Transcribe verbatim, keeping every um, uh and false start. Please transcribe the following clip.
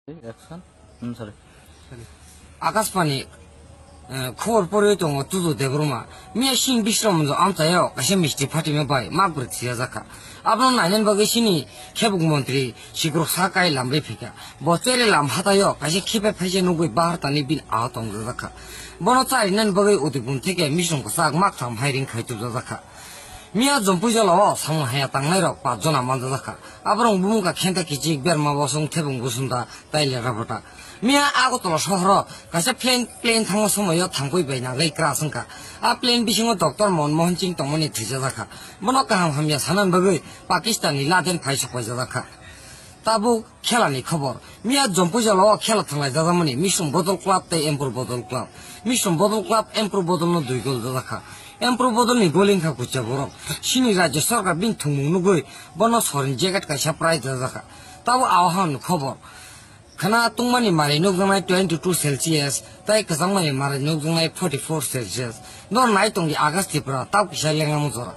Action. Hmm, sorry. Akashbani, eh, khobor poriwi tongo Tuju Debbarma. Miya sini Bisramganj amchaio kaisa misti phatima bai mak bwrwi thwijajakha. Abono nainani bagwi sini khebuk montri sikrok sa kai lamri phikha. Bo chwrai lam hataio kaisa khipe phaisa nugwi bahartani bini aho tongjajakha. Bono charinani bagwi Udaipur theke misrung kwchak maktham hiring khai tubjajakha. Miya Jompuijala o samung haya tangnairok paanch jona manjajakha. Aborok bumungkha Khenta Kichik, Berma Bosong, Thebung Bosunda, tai Lekrabota. Miya Agartala sohoro kaisa plane, plane thangma somoio thangpui bai nagwi crash wngkha. A plane bisingo Doctor Manmohan Singh tongmani thwijajakha. Bono kaham hamya sanani bagwi Pakistan ni laden phai sokpaijajakha. Tabuk khela ni khobor. Miya Jompuijala o khela thanglai jajakmani Misrung Bodol Club tei Empur Bodol Club. Misrung Bodol Club Empur Bodol no dui gol jajakha. Empur Bodol ni gol wngkha kucha borok. Sini rajya sorkar bini thwngmung nugwi bono sorin jacket kaisa prize jajakha. Tabuk awahan khobor. Khana tungmani mari nukjaknai twenty two Celsius, tei kwchangmani mari nukjaknai forty four Celsius. No nai tongdi August Tripura, tabuk kisa lenga mung jora.